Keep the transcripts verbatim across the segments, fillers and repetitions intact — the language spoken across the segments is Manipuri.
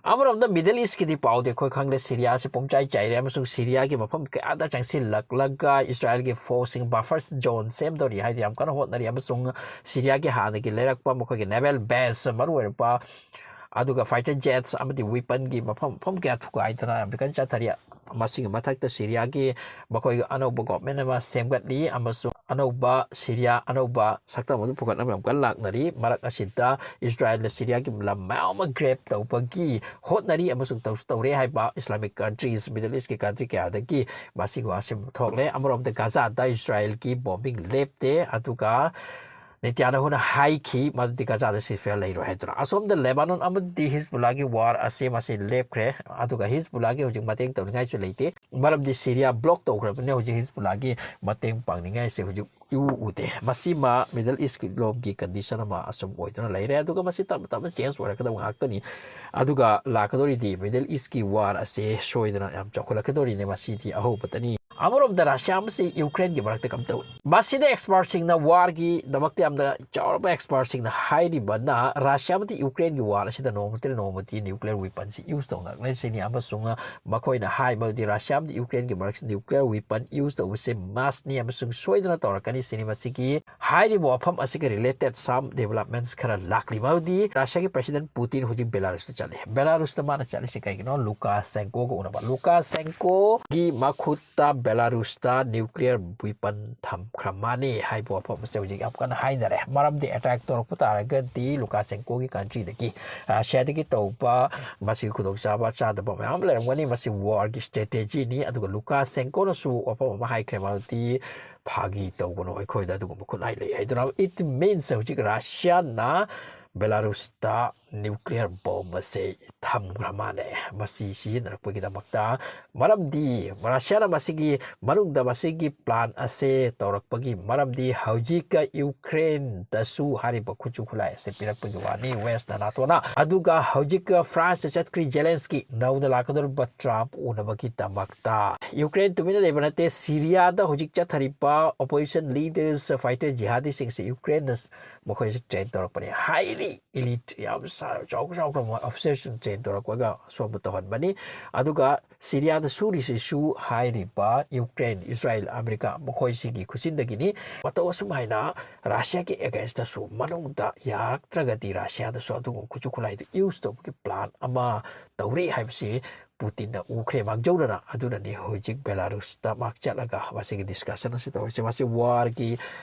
ꯑꯃꯔꯣꯝꯗ Middle East ꯀꯤꯗꯤ ꯄꯥꯎꯗꯤ ꯑꯩꯈꯣꯏ ꯈꯪꯂꯦ, ꯁꯤꯔꯤꯌꯥꯁꯤ ꯄꯨꯝꯆꯥꯏ ꯆꯥꯏꯔꯦ ꯑꯃꯁꯨꯡ ꯁꯤꯔꯤꯌꯥꯒꯤ ꯃꯐꯝ ꯀꯌꯥꯗ ꯆꯪꯁꯤꯜꯂꯛꯂꯒ ꯏꯁꯔꯥꯏꯜꯒꯤ ꯐꯣꯔꯁꯁꯤꯡ buffer zone ꯁꯦꯝꯗꯧꯔꯤ ꯍꯥꯏꯗꯤ ꯌꯥꯝ ꯀꯟꯅ ꯍꯣꯠꯅꯔꯤ, ꯑꯃꯁꯨꯡ ꯁꯤꯔꯤꯌꯥꯒꯤ ꯍꯥꯟꯅꯒꯤ ꯂꯩꯔꯛꯄ ꯃꯈꯣꯏꯒꯤ naval base ꯃꯔꯨ ꯑꯣꯏꯔꯛꯄ, ꯑꯗꯨꯒ fighter jets ꯑꯃꯗꯤ weapon ꯒꯤ ꯃꯐꯝ ꯃꯐꯝ ꯀꯌꯥ ꯊꯨꯒꯥꯏꯗꯅ ꯌꯥꯝ ꯀꯟꯅ ꯆꯠꯊꯔꯤ꯫ ꯃꯁꯤꯒꯤ ꯃꯊꯛꯇ ꯁꯤꯔꯤꯌꯥꯒꯤ ꯃꯈꯣꯏꯒꯤ ꯑꯅꯧꯕ government ꯑꯃ ꯁꯦꯝꯒꯠꯂꯤ ꯑꯃꯁꯨꯡ ꯑꯅꯧꯕ ꯁꯤꯔꯤꯌꯥ, ꯑꯅꯧꯕ ꯁꯛꯇꯝ ꯑꯗꯨ ꯄꯨꯈꯠꯅꯕ ꯌꯥꯝ ꯀꯟꯅ ꯂꯥꯛꯅꯔꯤ꯫ ꯃꯔꯛ ꯑꯁꯤꯗ ꯏꯁꯔꯥꯏꯜꯅ ꯁꯤꯔꯤꯌꯥꯒꯤ ꯂꯝ ꯃꯌꯥꯝ ꯑꯃ grab ꯇꯧꯕꯒꯤ ꯍꯣꯠꯅꯔꯤ ꯑꯃꯁꯨꯡ ꯇꯧꯁꯨ ꯇꯧꯔꯦ ꯍꯥꯏꯕ Islamic countries, Middle East ꯀꯤ country ꯀꯌꯥꯗꯒꯤ ꯃꯁꯤꯒꯤ ꯋꯥꯁꯤ ꯊꯣꯛꯂꯦ꯫ ꯑꯃꯔꯣꯝꯗ ꯒꯥꯖꯥꯗ ꯏꯁꯔꯥꯏꯜꯒꯤ bombing ꯂꯦꯞꯇꯦ, ꯑꯗꯨꯒ ꯅꯦꯇꯥꯟꯌꯥꯍꯨꯅ ꯍꯥꯏꯈꯤ ꯃꯗꯨꯗꯤ ꯒꯥꯖꯥꯗ ceasefire ꯂꯩꯔꯣꯏ ꯍꯥꯏꯗꯨꯅ꯫ ꯑꯁꯣꯝꯗ ꯂꯦꯕꯥꯅꯣꯟ ꯑꯃꯗꯤ ꯍꯤꯖꯕꯨꯜꯂꯥꯒꯤ war ꯑꯁꯦ ꯃꯁꯤ ꯂꯦꯞꯈ꯭ꯔꯦ, ꯑꯗꯨꯒ ꯍꯤꯖꯕꯨꯜꯂꯥꯒꯤ ꯍꯧꯖꯤꯛ ꯃꯇꯦꯡ ꯇꯧꯅꯤꯡꯉꯥꯏꯁꯨ ꯂꯩꯇꯦ, ꯃꯔꯝꯗꯤ ꯁꯤꯔꯤꯌꯥ block ꯇꯧꯈ꯭ꯔꯕꯅꯤꯅ ꯍꯧꯖꯤꯛ ꯍꯤꯖꯕꯨꯜꯂꯥꯒꯤ ꯃꯇꯦꯡ ꯄꯥꯡꯅꯤꯡꯉꯥꯏꯁꯦ ꯍꯧꯖꯤꯛ ꯏꯎ ꯎꯗꯦ꯫ ꯃꯁꯤꯃ Middle East ꯀꯤ ꯂꯣꯝꯒꯤ condition ꯑꯃ ꯑꯁꯨꯝ ꯑꯣꯏꯗꯨꯅ ꯂꯩꯔꯦ, ꯑꯗꯨꯒ ꯃꯁꯤ ꯇꯞꯅ ꯇꯞꯅ change ꯑꯣꯏꯔꯛꯀꯗꯕ ꯉꯥꯛꯇꯅꯤ꯫ ꯑꯗꯨꯒ ꯂꯥꯛꯀꯗꯧꯔꯤꯗꯤ Middle East ꯀꯤ war ꯑꯁꯦ ꯁꯣꯏꯗꯅ ꯌꯥꯝ ꯆꯥꯎꯈꯠꯂꯛꯀꯗꯧꯔꯤꯅꯦ, ꯃꯁꯤꯗꯤ ꯑꯍꯧꯕꯇꯅꯤ꯫ ꯑꯃꯔꯣꯝꯗ ꯔꯁꯤꯌꯥ ꯑꯃꯁꯨꯡ ꯌꯨꯀ꯭ꯔꯦꯟꯒꯤ ꯃꯔꯛꯇ ꯀꯝꯗꯧꯏ? ꯃꯁꯤꯗ experts ꯁꯤꯡꯅ war ꯒꯤꯗꯃꯛꯇ ꯌꯥꯝꯅ ꯆꯥꯎꯔꯕ experts ꯁꯤꯡꯅ ꯍꯥꯏꯔꯤꯕꯅ ꯔꯁꯤꯌꯥ ꯑꯃꯗꯤ ꯌꯨꯀ꯭ꯔꯦꯟꯒꯤ war ꯑꯁꯤꯗ ꯅꯣꯡꯃꯇ ꯅꯣꯡꯃꯗꯤ nuclear weapon ꯁꯤ use ꯇꯧꯅꯔꯛꯂꯁꯤꯅꯤ, ꯑꯃꯁꯨꯡ ꯃꯈꯣꯏꯅ ꯍꯥꯏꯕꯗꯤ ꯔꯁꯤꯌꯥ ꯑꯃꯗꯤ ꯌꯨꯀ꯭ꯔꯦꯟꯒꯤ ꯃꯔꯛꯁꯤꯗ nuclear weapon use ꯇꯧꯕꯁꯦ must ꯅꯤ ꯑꯃꯁꯨꯡ ꯁꯣꯏꯗꯅ ꯇꯧꯔꯛꯀꯅꯤ ꯁꯤꯅꯤ꯫ ꯃꯁꯤꯒꯤ ꯍꯥꯏꯔꯤꯕ ꯋꯥꯐꯝ ꯑꯁꯤꯒ related some developments ꯈꯔ ꯂꯥꯛꯂꯤ꯫ ꯃꯗꯨꯗꯤ ꯔꯁꯤꯌꯥꯒꯤ President Putin ꯍꯧꯖꯤꯛ ꯕꯦꯂꯥꯔꯨꯁꯇ ꯆꯠꯂꯤ꯫ ꯕꯦꯂꯥꯔꯨꯁꯇ ꯃꯥꯅ ꯆꯠꯂꯤꯁꯤ ꯀꯩꯒꯤꯅꯣ? ꯂꯨꯀꯥꯁꯦꯟꯀꯣꯒ ꯎꯅꯕ꯫ ꯂꯨꯀꯥꯁꯦꯟꯀꯣꯒꯤ ꯃꯈꯨꯠꯇ ꯕꯦꯂꯥꯔꯨꯁꯇ nuclear weapon ꯊꯝꯈ꯭ꯔ ꯃꯥꯅꯤ ꯍꯥꯏꯕ ꯋꯥꯐꯝ ꯑꯁꯦ ꯍꯧꯖꯤꯛ ꯌꯥꯝ ꯀꯟꯅ ꯍꯥꯏꯅꯔꯦ꯫ ꯃꯔꯝꯗꯤ attack ꯇꯧꯔꯛꯄ ꯇꯥꯔꯒꯗꯤ ꯂꯨꯀꯥꯁꯦꯟꯀꯣꯒꯤ country ꯗꯒꯤ, ꯔꯁꯤꯌꯥꯗꯒꯤ ꯇꯧꯕ ꯃꯁꯤꯒꯤ ꯈꯨꯗꯣꯡꯆꯥꯕ ꯆꯥꯗꯕ ꯃꯌꯥꯝ ꯂꯩꯔꯝꯒꯅꯤ꯫ ꯃꯁꯤ war ꯒꯤ strategy ꯅꯤ꯫ ꯑꯗꯨꯒ ꯂꯨꯀꯥꯁꯦꯟꯀꯣꯅꯁꯨ ꯋꯥꯐꯝ ꯑꯃ ꯍꯥꯏꯈ꯭ꯔꯦ, ꯃꯗꯨꯗꯤ ꯐꯥꯒꯤ ꯇꯧꯒꯅꯨ, ꯑꯩꯈꯣꯏꯗ ꯑꯗꯨꯒꯨꯝꯕ ꯈꯨꯠꯂꯥꯏ ꯂꯩ ꯍꯥꯏꯗꯨꯅ꯫ It means ꯍꯧꯖꯤꯛ ꯔꯁꯤꯌꯥꯅ ꯕꯦꯂꯥꯔꯨꯁꯇ nuclear bomb ꯑꯁꯦ ꯊꯝꯈ꯭ꯔ ꯃꯥꯜꯂꯦ ꯃꯁꯤ ꯁꯤꯖꯤꯟꯅꯔꯛꯄꯒꯤꯗꯃꯛꯇ꯫ ꯃꯔꯝꯗꯤ ꯔꯁꯤꯌꯥꯅ ꯃꯁꯤꯒꯤ ꯃꯅꯨꯡꯗ ꯃꯁꯤꯒꯤ plan ꯑꯁꯦ ꯇꯧꯔꯛꯄꯒꯤ ꯃꯔꯝꯗꯤ ꯍꯧꯖꯤꯛ ꯌꯨꯀ꯭ꯔꯦꯟꯗꯁꯨ ꯍꯥꯏꯔꯤꯕ ꯈꯨꯠꯁꯨ ꯈꯨꯠꯂꯥꯏ ꯑꯁꯦ ꯄꯤꯔꯛꯄꯒꯤ ꯋꯥꯅꯤ West ꯅ, ꯅꯥꯇꯣꯅ꯫ ꯑꯗꯨꯒ ꯍꯧꯖꯤꯛ ꯐ꯭ꯔꯥꯟꯁꯇ ꯆꯠꯈ꯭ꯔꯤ ꯖꯦꯂꯦꯟꯁꯀꯤ, ꯅꯧꯅ ꯂꯥꯛꯀꯗꯧꯔꯤꯕ ꯇ꯭ꯔꯝꯞ ꯎꯅꯕꯒꯤꯗꯃꯛꯇ꯫ ꯌꯨꯀ꯭ꯔꯦꯟ ꯇꯨꯃꯤꯟꯅ ꯂꯩꯕ ꯅꯠꯇꯦ꯫ ꯁꯤꯔꯤꯌꯥꯗ ꯍꯧꯖꯤꯛ ꯆꯠꯊꯔꯤꯕ opposition leaders, fighter jihadi ꯁꯤꯡꯁꯦ ꯌꯨꯀ꯭ꯔꯦꯟꯅ ꯃꯈꯣꯏꯁꯦ ꯇ꯭ꯔꯦꯟ ꯇꯧꯔꯛꯄꯅꯤ꯫ ꯍꯥꯏꯂꯤ ꯏꯂꯤꯠ, ꯌꯥꯝ ꯁꯥ-, ꯆꯥꯎꯈ꯭ꯔ ꯆꯥꯎꯈ꯭ꯔꯕ ꯑꯣꯐꯤꯁꯔꯁꯤꯡ ꯇ꯭ꯔꯦꯟ ꯇꯧꯔꯛꯄꯒ ꯑꯁꯣꯝꯗ ꯇꯧꯍꯟꯕꯅꯤ꯫ ꯑꯗꯨꯒ ꯁꯤꯔꯤꯌꯥꯗ ꯁꯨꯔꯤꯁꯤꯁꯨ ꯍꯥꯏꯔꯤꯕ ꯌꯨꯀ꯭ꯔꯦꯟ, ꯏꯁꯔꯥꯏꯜ, ꯑꯃꯦꯔꯤꯀꯥ ꯃꯈꯣꯏꯁꯤꯒꯤ ꯈꯨꯠꯁꯤꯟꯗꯒꯤꯅꯤ꯫ ꯃꯇꯧ ꯑꯁꯨꯝ ꯍꯥꯏꯅ ꯔꯁꯤꯌꯥꯒꯤ ꯑꯦꯒꯦꯟꯁꯇꯁꯨ, ꯃꯅꯨꯡꯗ ꯌꯥꯔꯛꯇ꯭ꯔꯒꯗꯤ ꯔꯁꯤꯌꯥꯗꯁꯨ ꯑꯗꯨꯒꯨꯝꯕ ꯈꯨꯠꯁꯨ ꯈꯨꯠꯂꯥꯏꯗꯨ ꯌꯨꯁ ꯇꯧꯕꯒꯤ ꯄ꯭ꯂꯥꯟ ꯑꯃ ꯇꯧꯔꯤ ꯍꯥꯏꯕꯁꯤ ꯄꯨꯇꯤꯟꯅ ꯎꯈ꯭ꯔꯦ ꯃꯥꯡꯖꯧꯅꯅ꯫ ꯑꯗꯨꯅꯅꯤ ꯍꯧꯖꯤꯛ ꯕꯦꯂꯥꯔꯨꯁꯇ ꯃꯍꯥꯛ ꯆꯠꯂꯒ ꯃꯁꯤꯒꯤ ꯗꯤꯁꯀꯁꯟ ꯑꯁꯤ ꯇꯧꯔꯤꯁꯦ꯫ ꯃꯁꯤ ꯋꯥꯔꯒꯤ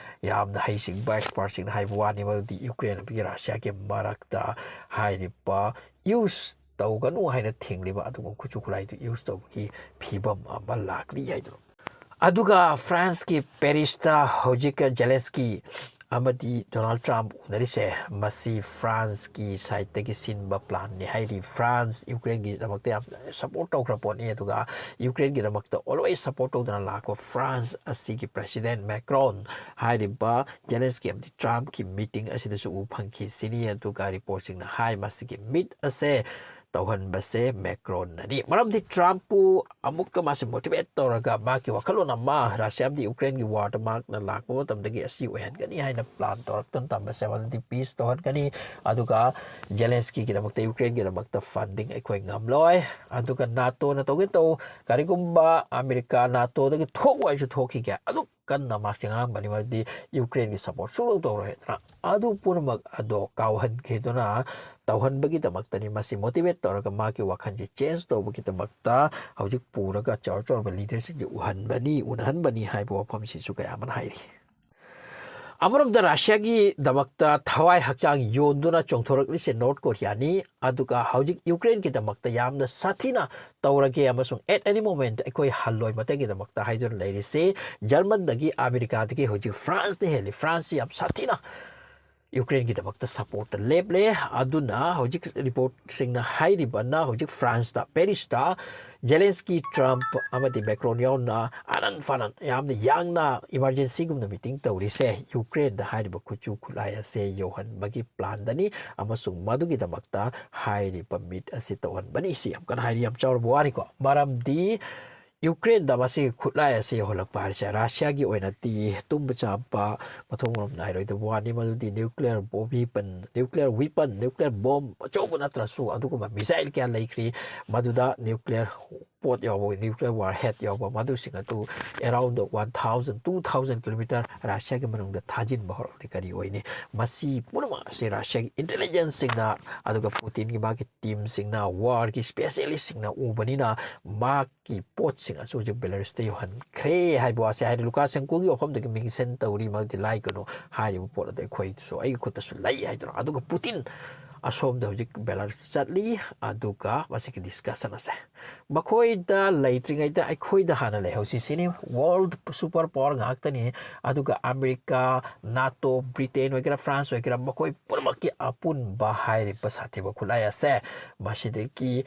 ꯌꯥꯝꯅ ꯍꯩꯁꯤꯡꯕ ꯑꯦꯛꯁꯄꯔꯠꯁꯤꯡꯅ ꯍꯥꯏꯕ ꯋꯥꯅꯤ, ꯃꯗꯨꯗꯤ ꯌꯨꯀ꯭ꯔꯦꯟ ꯑꯃꯗꯤ ꯔꯁꯤꯌꯥꯒꯤ ꯃꯔꯛꯇ ꯍꯥꯏꯔꯤꯕ ꯌꯨꯁ ꯇꯧꯒꯅꯨ ꯍꯥꯏꯅ ꯊꯤꯡꯂꯤꯕ ꯑꯗꯨꯒꯨꯝꯕ ꯈꯨꯠꯁꯨ ꯈꯨꯠꯂꯥꯏꯗꯨ ꯌꯨꯁ ꯇꯧꯕꯒꯤ ꯐꯤꯕꯝ ꯑꯃ ꯂꯥꯛꯂꯤ ꯍꯥꯏꯗꯨꯅ꯫ ꯑꯗꯨꯒ ꯐ꯭ꯔꯥꯟꯁꯀꯤ ꯄꯦꯔꯤꯁꯇ ꯍꯧꯖꯤꯛ ꯖꯦꯂꯦꯟꯁꯀꯤ ꯑꯃꯗꯤ ꯗꯣꯅꯥꯜꯗ ꯇ꯭ꯔꯝꯞ ꯎꯅꯔꯤꯁꯦ, ꯃꯁꯤ ꯐ꯭ꯔꯥꯟꯁꯀꯤ ꯁꯥꯏꯠꯇꯒꯤ ꯁꯤꯟꯕ ꯄ꯭ꯂꯥꯟꯅꯤ ꯍꯥꯏꯔꯤ꯫ ꯐ꯭ꯔꯥꯟꯁ ꯌꯨꯀ꯭ꯔꯦꯟꯒꯤꯗꯃꯛꯇ ꯌꯥꯝ ꯁꯄꯣꯔꯠ ꯇꯧꯈ꯭ꯔ ꯄꯣꯠꯅꯤ꯫ ꯑꯗꯨꯒ ꯌꯨꯀ꯭ꯔꯦꯟꯒꯤꯗꯃꯛꯇ ꯑꯣꯜꯋꯦꯁ ꯁꯄꯣꯔꯠ ꯇꯧꯗꯨꯅ ꯂꯥꯛꯄ ꯐ꯭ꯔꯥꯟꯁ ꯑꯁꯤꯒꯤ ꯄ꯭ꯔꯦꯁꯤꯗꯦꯟꯠ ꯃꯦꯀ꯭ꯔꯣꯟ ꯍꯥꯏꯔꯤꯕ ꯖꯦꯂꯦꯟꯁꯀꯤ ꯑꯃꯗꯤ ꯇ꯭ꯔꯝꯞꯀꯤ ꯃꯤꯇꯤꯡ ꯑꯁꯤꯗꯁꯨ ꯎꯕ ꯐꯪꯈꯤꯁꯤꯅꯤ꯫ ꯑꯗꯨꯒ ꯔꯤꯄꯣꯔꯠꯁꯤꯡꯅ ꯍꯥꯏ, ꯃꯁꯤꯒꯤ ꯃꯤꯠ ꯑꯁꯦ ꯇꯧꯍꯟꯕꯁꯦ ꯃꯦꯀ꯭ꯔꯣꯟꯅꯅꯤ꯫ ꯃꯔꯝꯗꯤ ꯇ꯭ꯔꯝꯞꯄꯨ ꯑꯃꯨꯛꯀ ꯃꯥꯁꯦ ꯃꯣꯇꯤꯚꯦꯠ ꯇꯧꯔꯒ ꯃꯥꯒꯤ ꯋꯥꯈꯜꯂꯣꯟ ꯑꯃ, ꯔꯁꯤꯌꯥ ꯑꯃꯗꯤ ꯌꯨꯀ꯭ꯔꯦꯟꯒꯤ ꯋꯥꯔꯗ ꯃꯍꯥꯛꯅ ꯂꯥꯛꯄ ꯃꯇꯝꯗꯒꯤ ꯑꯁꯤ ꯑꯣꯏꯍꯟꯒꯅꯤ ꯍꯥꯏꯅ ꯄ꯭ꯂꯥꯟ ꯇꯧꯔꯛꯇꯅ ꯊꯝꯕꯁꯦ, ꯃꯗꯨꯗꯤ ꯄꯤꯁ ꯇꯧꯍꯟꯒꯅꯤ꯫ ꯑꯗꯨꯒ ꯖꯦꯂꯦꯟꯁꯀꯤꯒꯤꯗꯃꯛꯇ, ꯌꯨꯀ꯭ꯔꯦꯟꯒꯤꯗꯃꯛꯇ ꯐꯟꯗꯤꯡ ꯑꯩꯈꯣꯏ ꯉꯝꯂꯣꯏ꯫ ꯑꯗꯨꯒ ꯅꯥꯇꯣꯅ ꯇꯧꯒꯦ ꯇꯧ, ꯀꯔꯤꯒꯨꯝꯕ ꯑꯃꯦꯔꯤꯀꯥ ꯅꯥꯇꯣꯗꯒꯤ ꯊꯣꯛꯑꯣ ꯍꯥꯏꯁꯨ ꯊꯣꯛꯈꯤꯒꯦ, ꯑꯗꯨꯛ ꯀꯟꯅ ꯃꯍꯥꯛꯁꯦ ꯉꯥꯡꯉꯝꯕꯅꯤ, ꯃꯔꯝꯗꯤ ꯌꯨꯀ꯭ꯔꯦꯟꯒꯤ ꯁꯄꯣꯔꯠ ꯁꯨꯡꯇꯧ ꯇꯧꯔꯣꯏ ꯍꯥꯏꯗꯅ꯫ ꯑꯗꯨ ꯄꯨꯝꯅꯃꯛ ꯑꯗꯣ ꯀꯥꯎꯍꯟꯈꯤꯗꯨꯅ ꯇꯧꯍꯟꯕꯒꯤꯗꯃꯛꯇꯅꯤ꯫ ꯃꯁꯤ ꯃꯣꯇꯤꯚꯦꯠ ꯇꯧꯔꯒ ꯃꯥꯒꯤ ꯋꯥꯈꯜꯁꯦ ꯆꯦꯟꯖ ꯇꯧꯕꯒꯤꯗꯃꯛꯇ ꯍꯧꯖꯤꯛ ꯄꯨꯔꯒ ꯆꯥꯎꯔ ꯆꯥꯎꯔꯕ ꯂꯤꯗꯔꯁꯤꯡꯁꯦ ꯎꯍꯟꯕꯅꯤ, ꯎꯅꯍꯟꯕꯅꯤ ꯍꯥꯏꯕ ꯋꯥꯐꯝꯁꯤꯁꯨ ꯀꯌꯥ ꯑꯃꯅ ꯍꯥꯏꯔꯤ꯫ ꯑꯃꯔꯣꯝꯗ ꯔꯁꯤꯌꯥꯒꯤꯗꯃꯛꯇ ꯊꯋꯥꯏ ꯍꯛꯆꯥꯡ ꯌꯣꯟꯗꯨꯅ ꯆꯣꯡꯊꯣꯔꯛꯂꯤꯁꯦ ꯅꯣꯔꯠ ꯀꯣꯔꯤꯌꯥꯅꯤ꯫ ꯑꯗꯨꯒ ꯍꯧꯖꯤꯛ ꯌꯨꯀ꯭ꯔꯦꯟꯒꯤꯗꯃꯛꯇ ꯌꯥꯝꯅ ꯁꯥꯊꯤꯅ ꯇꯧꯔꯒꯦ ꯑꯃꯁꯨꯡ at any moment ꯑꯩꯈꯣꯏ ꯍꯜꯂꯣꯏ ꯃꯇꯩꯒꯤꯗꯃꯛꯇ ꯍꯥꯏꯗꯨꯅ ꯂꯩꯔꯤꯁꯦ꯫ ꯖꯔꯃꯟꯗꯒꯤ ꯑꯃꯦꯔꯤꯀꯥꯗꯒꯤ ꯍꯧꯖꯤꯛ ꯐ꯭ꯔꯥꯟꯁꯅ ꯍꯦꯜꯂꯤ꯫ ꯐ꯭ꯔꯥꯟꯁꯁꯤ ꯌꯥꯝ ꯁꯥꯊꯤꯅ ꯌꯨꯀ꯭ꯔꯦꯟꯒꯤꯗꯃꯛꯇ ꯁꯄꯣꯔꯠꯇ ꯂꯦꯞꯂꯦ꯫ ꯑꯗꯨꯅ ꯍꯧꯖꯤꯛ ꯔꯤꯄꯣꯔꯠꯁꯤꯡꯅ ꯍꯥꯏꯔꯤꯕꯅ ꯍꯧꯖꯤꯛ ꯐ꯭ꯔꯥꯟꯁꯇ, ꯄꯦꯔꯤꯁꯇ ꯖꯦꯂꯦꯟꯁꯀꯤ, ꯇ꯭ꯔꯝꯞ ꯑꯃꯗꯤ ꯃꯦꯀ꯭ꯔꯣꯟ ꯌꯥꯎꯅ ꯑꯅꯟ ꯐꯅꯟ ꯌꯥꯝꯅ ꯌꯥꯡꯅ ꯏꯃꯥꯔꯖꯦꯟꯁꯤꯒꯨꯝꯅ ꯃꯤꯇꯤꯡ ꯇꯧꯔꯤꯁꯦ ꯌꯨꯀ꯭ꯔꯦꯟꯗ ꯍꯥꯏꯔꯤꯕ ꯈꯨꯠꯁꯨ ꯈꯨꯠꯂꯥꯏ ꯑꯁꯦ ꯌꯧꯍꯟꯕꯒꯤ ꯄ꯭ꯂꯥꯟꯗꯅꯤ꯫ ꯑꯃꯁꯨꯡ ꯃꯗꯨꯒꯤꯗꯃꯛꯇ ꯍꯥꯏꯔꯤꯕ ꯃꯤꯠ ꯑꯁꯤ ꯇꯧꯍꯟꯕꯅꯤ꯫ ꯁꯤ ꯌꯥꯝ ꯀꯟꯅ ꯍꯥꯏꯔꯤ, ꯌꯥꯝ ꯆꯥꯎꯔꯕ ꯋꯥꯅꯤꯀꯣ꯫ ꯃꯔꯝꯗꯤ ꯌꯨꯀ꯭ꯔꯦꯟꯗ ꯃꯁꯤꯒꯤ ꯈꯨꯠꯂꯥꯏ ꯑꯁꯤ ꯌꯧꯍꯜꯂꯛꯄ ꯍꯥꯏꯁꯦ ꯔꯁꯤꯌꯥꯒꯤ ꯑꯣꯏꯅꯗꯤ ꯇꯨꯝꯕ ꯆꯥꯕ ꯃꯊꯣꯡ ꯃꯔꯝ ꯅꯥꯏꯔꯣꯏꯗꯕ ꯋꯥꯅꯤ꯫ ꯃꯗꯨꯗꯤ nuclear weapon, nuclear weapon, nuclear bomb ꯑꯆꯧꯕ ꯅꯠꯇ꯭ꯔꯁꯨ ꯑꯗꯨꯒꯨꯝꯕ missile ꯀꯌꯥ ꯂꯩꯈ꯭ꯔꯤ, ꯃꯗꯨꯗ nuclear ꯄꯣꯠ ꯌꯥꯎꯕ, nuclear warhead ꯌꯥꯎꯕ, ꯃꯗꯨꯁꯤꯡ ꯑꯗꯨ around one thousand, two thousand kilometer ꯔꯁꯤꯌꯥꯒꯤ ꯃꯅꯨꯡꯗ ꯊꯥꯖꯤꯟꯕ ꯍꯧꯔꯛꯂꯗꯤ ꯀꯔꯤ ꯑꯣꯏꯅꯤ? ꯃꯁꯤ ꯄꯨꯝꯅꯃꯛ ꯑꯁꯤ ꯔꯁꯤꯌꯥꯒꯤ intelligence ꯁꯤꯡꯅ, ꯑꯗꯨꯒ ꯄꯨꯇꯤꯟꯒꯤ ꯃꯥꯒꯤ team ꯁꯤꯡꯅ, war ꯒꯤ specialist ꯁꯤꯡꯅ ꯎꯕꯅꯤꯅ, ꯃꯥꯒꯤ ꯄꯣꯠꯁꯤꯡ ꯑꯁꯤ ꯍꯧꯖꯤꯛ ꯕꯦꯂꯥꯔꯨꯁꯇ ꯌꯧꯍꯟꯈ꯭ꯔꯦ ꯍꯥꯏꯕ ꯋꯥꯁꯦ ꯍꯥꯏꯔꯤ꯫ ꯂꯨꯀꯥꯁꯦꯟꯀꯣꯒꯤ ꯋꯥꯐꯝꯗꯒꯤ mention ꯇꯧꯔꯤ, ꯃꯗꯨꯗꯤ ꯂꯥꯏꯒꯅꯨ, ꯍꯥꯏꯔꯤꯕ ꯄꯣꯠ ꯑꯗꯨ ꯑꯩꯈꯣꯏꯁꯨ, ꯑꯩꯒꯤ ꯈꯨꯠꯇꯁꯨ ꯂꯩ ꯍꯥꯏꯗꯨꯅ꯫ ꯑꯗꯨꯒ ꯄꯨꯇꯤꯟ ꯑꯁꯣꯝꯗ ꯍꯧꯖꯤꯛ ꯕꯦꯂꯥꯔꯨꯁꯇ ꯆꯠꯂꯤ, ꯑꯗꯨꯒ ꯃꯁꯤꯒꯤ discussion ꯑꯁꯦ ꯃꯈꯣꯏꯗ ꯂꯩꯇ꯭ꯔꯤꯉꯩꯗ ꯑꯩꯈꯣꯏꯗ ꯍꯥꯟꯅ ꯂꯩꯍꯧꯁꯤ ꯁꯤꯅꯤ꯫ World super power ꯉꯥꯛꯇꯅꯤ꯫ ꯑꯗꯨꯒ ꯑꯃꯦꯔꯤꯀꯥ, ꯅꯥꯇꯣ, ꯕ꯭ꯔꯤꯇꯦꯟ ꯑꯣꯏꯒꯦꯔꯥ, ꯐ꯭ꯔꯥꯟꯁ ꯑꯣꯏꯒꯦꯔꯥ, ꯃꯈꯣꯏ ꯄꯨꯝꯅꯃꯛꯀꯤ ꯑꯄꯨꯟꯕ ꯍꯥꯏꯔꯤꯕ ꯁꯥꯊꯤꯕ ꯈꯨꯠꯂꯥꯏ ꯑꯁꯦ ꯃꯁꯤꯗꯒꯤ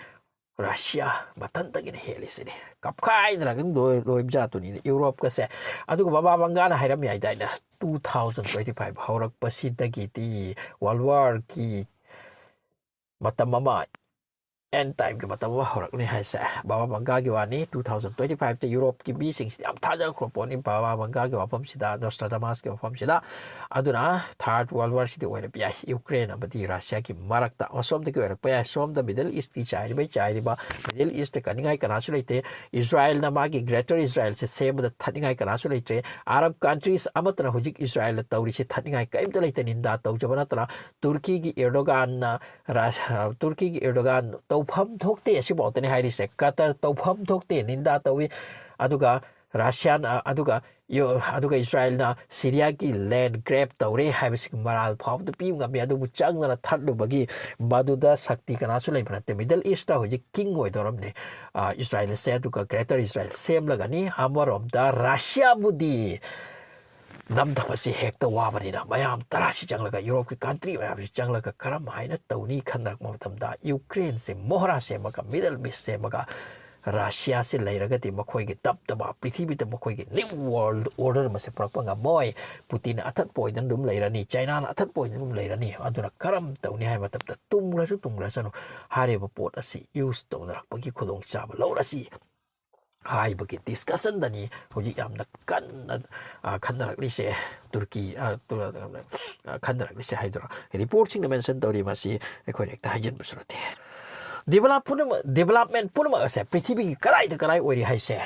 ꯔꯁꯤꯌꯥ ꯃꯊꯟꯇꯒꯤꯅ ꯍꯦꯜꯂꯤꯁꯤꯅꯤ꯫ ꯀꯞꯈꯥꯏꯅꯔꯒ ꯑꯗꯨꯝ ꯂꯣꯏ-, ꯂꯣꯏꯕ ꯖꯥꯠꯇꯨꯅꯤꯅꯦ ꯌꯨꯔꯣꯞꯀꯁꯦ꯫ ꯑꯗꯨꯒ ꯕꯕꯥ ꯃꯪꯒꯥꯅ ꯍꯥꯏꯔꯝꯃꯤ ꯍꯥꯏꯗꯥꯏꯅꯦ, two thousand twenty five ꯍꯧꯔꯛꯄꯁꯤꯗꯒꯤꯗꯤ, world war ꯒꯤ ꯃꯇꯝ ꯑꯃ, end time ꯒꯤ ꯃꯇꯝ ꯑꯃ ꯍꯧꯔꯛꯅꯤ ꯍꯥꯏꯁꯦ ꯕꯕꯥ ꯃꯪꯒꯥꯒꯤ ꯋꯥꯅꯤ꯫ Two thousand twenty five ꯇ ꯌꯨꯔꯣꯞꯀꯤ ꯃꯤꯁꯤꯡꯁꯤꯗꯤ ꯌꯥꯝ ꯊꯥꯖꯈ꯭ꯔꯕ ꯄꯣꯠꯅꯤ ꯕꯕꯥ ꯃꯪꯒꯥꯒꯤ ꯋꯥꯐꯝꯁꯤꯗ, ꯅꯣꯁꯇ꯭ꯔꯥꯗꯥꯃꯁꯀꯤ ꯋꯥꯐꯝꯁꯤꯗ꯫ ꯑꯗꯨꯅ third world war ꯁꯤꯗꯤ ꯑꯣꯏꯔꯛꯄ ꯌꯥꯏ, ꯌꯨꯀ꯭ꯔꯦꯟ ꯑꯃꯗꯤ ꯔꯁꯤꯌꯥꯒꯤ ꯃꯔꯛꯇ꯫ ꯑꯁꯣꯝꯗꯒꯤ ꯑꯣꯏꯔꯛꯄ ꯌꯥꯏ꯫ ꯁꯣꯝꯗ Middle East ꯀꯤ ꯆꯥꯏꯔꯤꯕꯩ ꯆꯥꯏꯔꯤꯕ, Middle East ꯇ ꯀꯟꯅꯤꯡꯉꯥꯏ ꯀꯅꯥꯁꯨ ꯂꯩꯇꯦ꯫ ꯏꯖꯔꯥꯏꯜꯅ ꯃꯥꯒꯤ Greater Israel ꯁꯦ ꯁꯦꯝꯕꯗ ꯊꯠꯅꯤꯡꯉꯥꯏ ꯀꯅꯥꯁꯨ ꯂꯩꯇ꯭ꯔꯦ꯫ Arab countries ꯑꯃꯠꯇꯅ ꯍꯧꯖꯤꯛ ꯏꯖꯔꯥꯏꯜꯅ ꯇꯧꯔꯤꯁꯤ ꯊꯠꯅꯤꯡꯉꯥꯏ ꯀꯔꯤꯝꯇ ꯂꯩꯇꯦ, ꯅꯤꯟꯗꯥ ꯇꯧꯖꯕ ꯅꯠꯇꯅ꯫ ꯇꯨꯔꯀꯤꯒꯤ ꯑꯦꯔꯗꯣꯒꯥꯟꯅ ꯔꯥꯁ-, ꯇꯨꯔꯀꯤꯒꯤ ꯑꯦꯔꯗꯣꯒꯥꯟ ꯇꯧꯐꯝ ꯊꯣꯛꯇꯦ, ꯑꯁꯤꯐꯥꯎꯗꯅꯤ ꯍꯥꯏꯔꯤꯁꯦ꯫ ꯀꯇꯔ ꯇꯧꯐꯝ ꯊꯣꯛꯇꯦ, ꯅꯤꯟꯗꯥ ꯇꯧꯏ꯫ ꯑꯗꯨꯒ ꯔꯁꯤꯌꯥꯅ, ꯑꯗꯨꯒ ꯌꯨ-, ꯑꯗꯨꯒ ꯏꯖꯔꯥꯏꯜꯅ ꯁꯤꯔꯤꯌꯥꯒꯤ land grab ꯇꯧꯔꯦ ꯍꯥꯏꯕꯁꯤꯒꯤ ꯃꯔꯥꯜ ꯐꯥꯎꯕꯗ ꯄꯤꯕ ꯉꯝꯃꯤ꯫ ꯑꯗꯨꯕꯨ ꯆꯪꯗꯅ ꯊꯠꯂꯨꯕꯒꯤ ꯃꯗꯨꯗ ꯁꯛꯇꯤ ꯀꯅꯥꯁꯨ ꯂꯩꯕ ꯅꯠꯇꯦ꯫ Middle East ꯇ ꯍꯧꯖꯤꯛ king ꯑꯣꯏꯗꯧꯔꯝꯅꯤ, ꯑ, ꯏꯖꯔꯥꯏꯜꯁꯦ꯫ ꯑꯗꯨꯒ Greater Israel ꯁꯦꯝꯂꯒꯅꯤ꯫ ꯑꯃꯔꯣꯝꯗ ꯔꯁꯤꯌꯥꯕꯨꯗꯤ ꯅꯝꯊꯕꯁꯤ ꯍꯦꯛꯇ ꯋꯥꯕꯅꯤꯅ, ꯃꯌꯥꯝ ꯇꯔꯥꯁꯤ ꯆꯪꯂꯒ, ꯌꯨꯔꯣꯞꯀꯤ country ꯃꯌꯥꯝꯁꯤ ꯆꯪꯂꯒ ꯀꯔꯝ ꯍꯥꯏꯅ ꯇꯧꯅꯤ ꯈꯟꯅꯔꯛꯄ ꯃꯇꯝꯗ, ꯌꯨꯀ꯭ꯔꯦꯟꯁꯦ ꯃꯣꯍꯔꯥ ꯁꯦꯝꯃꯒ, Middle East ꯁꯦꯝꯃꯒ, ꯔꯁꯤꯌꯥꯁꯤ ꯂꯩꯔꯒꯗꯤ ꯃꯈꯣꯏꯒꯤ ꯗꯕꯗꯕꯥ, ꯄ꯭ꯔꯤꯊꯤꯕꯤꯗ ꯃꯈꯣꯏꯒꯤ new world order ꯑꯃꯁꯦ ꯄꯨꯔꯛꯄ ꯉꯝꯃꯣꯏ꯫ ꯄꯨꯇꯤꯟꯅ ꯑꯊꯠꯄ ꯑꯣꯏꯗꯅ ꯑꯗꯨꯝ ꯂꯩꯔꯅꯤ, ꯆꯥꯏꯅꯥꯅ ꯑꯊꯠꯄ ꯑꯣꯏꯗꯅ ꯑꯗꯨꯝ ꯂꯩꯔꯅꯤ꯫ ꯑꯗꯨꯅ ꯀꯔꯝ ꯇꯧꯅꯤ ꯍꯥꯏꯕ ꯃꯇꯝꯗ, ꯇꯨꯝꯈ꯭ꯔꯁꯨ ꯇꯨꯝꯈ꯭ꯔꯁꯅꯨ, ꯍꯥꯏꯔꯤꯕ ꯄꯣꯠ ꯑꯁꯤ use ꯇꯧꯅꯔꯛꯄꯒꯤ ꯈꯨꯗꯣꯡꯆꯥꯕ ꯂꯧꯔꯁꯤ꯫ ꯍꯥꯏꯕꯒꯤ ꯗꯤꯁꯀꯁꯟꯗꯅꯤ ꯍꯧꯖꯤꯛ ꯌꯥꯝꯅ ꯀꯟꯅ, ꯑ, ꯈꯟꯅꯔꯛꯂꯤꯁꯦ꯫ ꯇꯨꯔꯀꯤ, ꯑ, ꯇꯨ-, ꯑ, ꯈꯟꯅꯔꯛꯂꯤꯁꯦ ꯍꯥꯏꯗꯨꯅ ꯔꯤꯄꯣꯔꯠꯁꯤꯡꯅ ꯃꯦꯟꯁꯟ ꯇꯧꯔꯤ꯫ ꯃꯁꯤ ꯑꯩꯈꯣꯏꯅ ꯍꯦꯛꯇ ꯍꯥꯏꯖꯤꯟꯕꯁꯨ ꯅꯠꯇꯦ꯫ ꯗꯤꯕꯂꯞ ꯄꯨꯝꯅꯃꯛ, ꯗꯤꯕꯂꯞꯃꯦꯟ ꯄꯨꯝꯅꯃꯛ ꯑꯁꯦ ꯄ꯭ꯔꯤꯊꯤꯕꯤꯒꯤ ꯀꯗꯥꯏꯗ ꯀꯗꯥꯏ ꯑꯣꯏꯔꯤ ꯍꯥꯏꯁꯦ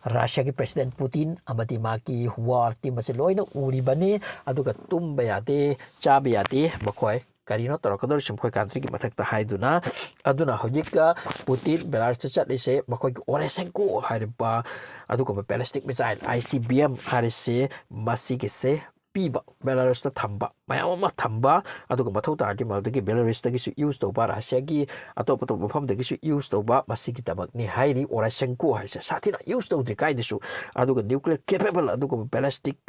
ꯔꯁꯤꯌꯥꯒꯤ ꯄ꯭ꯔꯦꯁꯤꯗꯦꯟ ꯄꯨꯇꯤꯟ ꯑꯃꯗꯤ ꯃꯥꯒꯤ ꯋꯥꯔ ꯇꯤꯝ ꯑꯁꯤ ꯂꯣꯏꯅ ꯎꯔꯤꯕꯅꯤ꯫ ꯑꯗꯨꯒ ꯇꯨꯝꯕ ꯌꯥꯗꯦ, ꯆꯥꯕ ꯌꯥꯗꯦ, ꯃꯈꯣꯏ ꯀꯔꯤꯅꯣ ꯇꯧꯔꯛꯀꯗꯧꯔꯤꯁꯦ ꯃꯈꯣꯏ ꯀꯟꯇ꯭ꯔꯤꯒꯤ ꯃꯊꯛꯇ ꯍꯥꯏꯗꯨꯅ꯫ ꯑꯗꯨꯅ ꯍꯧꯖꯤꯛꯇ ꯄꯨꯇꯤꯟ ꯕꯦꯂꯥꯔꯨꯁꯇ ꯆꯠꯂꯤꯁꯦ ꯃꯈꯣꯏꯒꯤ ꯑꯣꯔꯦꯁꯦꯟꯀꯣ ꯍꯥꯏꯔꯤꯕ ꯑꯗꯨꯒꯨꯝꯕ ballistic missile, I C B M ꯍꯥꯏꯔꯤꯁꯦ, ꯃꯁꯤꯒꯤꯁꯦ ꯄꯤꯕ, ꯕꯦꯂꯥꯔꯨꯁꯇ ꯊꯝꯕ, ꯃꯌꯥꯝ ꯑꯃ ꯊꯝꯕ, ꯑꯗꯨꯒ ꯃꯊꯧ ꯇꯥꯔꯗꯤ ꯃꯗꯨꯗꯒꯤ ꯕꯦꯂꯥꯔꯨꯁꯇꯒꯤꯁꯨ ꯌꯨꯁ ꯇꯧꯕ, ꯔꯁꯤꯌꯥꯒꯤ ꯑꯇꯣꯞ ꯑꯇꯣꯞꯄ ꯃꯐꯝꯗꯒꯤꯁꯨ ꯌꯨꯁ ꯇꯧꯕ, ꯃꯁꯤꯒꯤꯗꯃꯛꯅꯤ ꯍꯥꯏꯔꯤ ꯑꯣꯔꯦꯁꯦꯟꯀꯣ ꯍꯥꯏꯔꯤꯁꯦ꯫ ꯁꯥꯊꯤꯅ ꯌꯨꯁ ꯇꯧꯗ꯭ꯔꯤ ꯀꯥꯏꯗꯁꯨ, ꯑꯗꯨꯒ ꯅ꯭ꯌꯨꯀ꯭ꯂꯤꯌꯔ ꯀꯦꯄꯦꯕꯜ ꯑꯗꯨꯒꯨꯝꯕ ꯕꯦꯂꯤꯁꯇꯤꯛ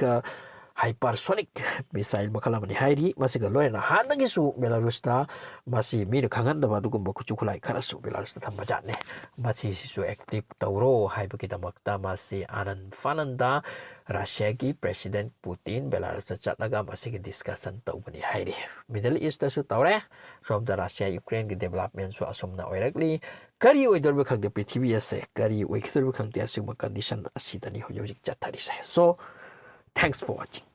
ꯍꯥꯏꯄꯔꯁꯣꯅꯤꯛ ꯃꯤꯁꯥꯏꯜ ꯃꯈꯜ ꯑꯃꯅꯤ ꯍꯥꯏꯔꯤ꯫ ꯃꯁꯤꯒ ꯂꯣꯏꯅꯅ ꯍꯥꯟꯅꯗꯒꯤꯁꯨ ꯕꯦꯂꯥꯔꯨꯁꯇ ꯃꯁꯤ ꯃꯤꯅ ꯈꯪꯍꯟꯗꯕ ꯑꯗꯨꯒꯨꯝꯕ ꯈꯨꯠꯁꯨ ꯈꯨꯠꯂꯥꯏ ꯈꯔꯁꯨ ꯕꯦꯂꯥꯔꯨꯁꯇ ꯊꯝꯕ ꯖꯥꯠꯅꯤ꯫ ꯃꯁꯤꯁꯤꯁꯨ ꯑꯦꯛꯇꯤꯞ ꯇꯧꯔꯣ ꯍꯥꯏꯕꯒꯤꯗꯃꯛꯇ ꯃꯁꯤ ꯑꯥꯅꯟ ꯐꯥꯅꯟꯗ ꯔꯁꯤꯌꯥꯒꯤ ꯄ꯭ꯔꯦꯁꯤꯗꯦꯟ ꯄꯨꯇꯤꯟ ꯕꯦꯂꯥꯔꯨꯁꯇ ꯆꯠꯂꯒ ꯃꯁꯤꯒꯤ ꯗꯤꯁꯀꯁꯟ ꯇꯧꯕꯅꯤ ꯍꯥꯏꯔꯤ꯫ ꯃꯤꯗꯜ ꯏꯁꯇꯁꯨ ꯇꯧꯔꯦ, ꯁꯣꯝꯗ ꯔꯁꯤꯌꯥ ꯌꯨꯀ꯭ꯔꯦꯟꯒꯤ ꯗꯦꯕꯂꯞꯃꯦꯟꯁꯨ ꯑꯁꯨꯝꯅ ꯑꯣꯏꯔꯛꯂꯤ꯫ ꯀꯔꯤ ꯑꯣꯏꯗꯧꯔꯤꯕ ꯈꯪꯗꯦ, ꯄ꯭ꯔꯤꯊꯤꯕꯤ ꯑꯁꯦ ꯀꯔꯤ ꯑꯣꯏꯒꯗꯧꯔꯤꯕ ꯈꯪꯗꯦ꯫ ꯑꯁꯤꯒꯨꯝꯕ ꯀꯟꯗꯤꯁꯟ ꯑꯁꯤꯗꯅꯤ ꯍꯧꯖꯤꯛ ꯍꯧꯖꯤꯛ ꯆꯠꯊꯔꯤꯁꯦ꯫ So, thanks for watching.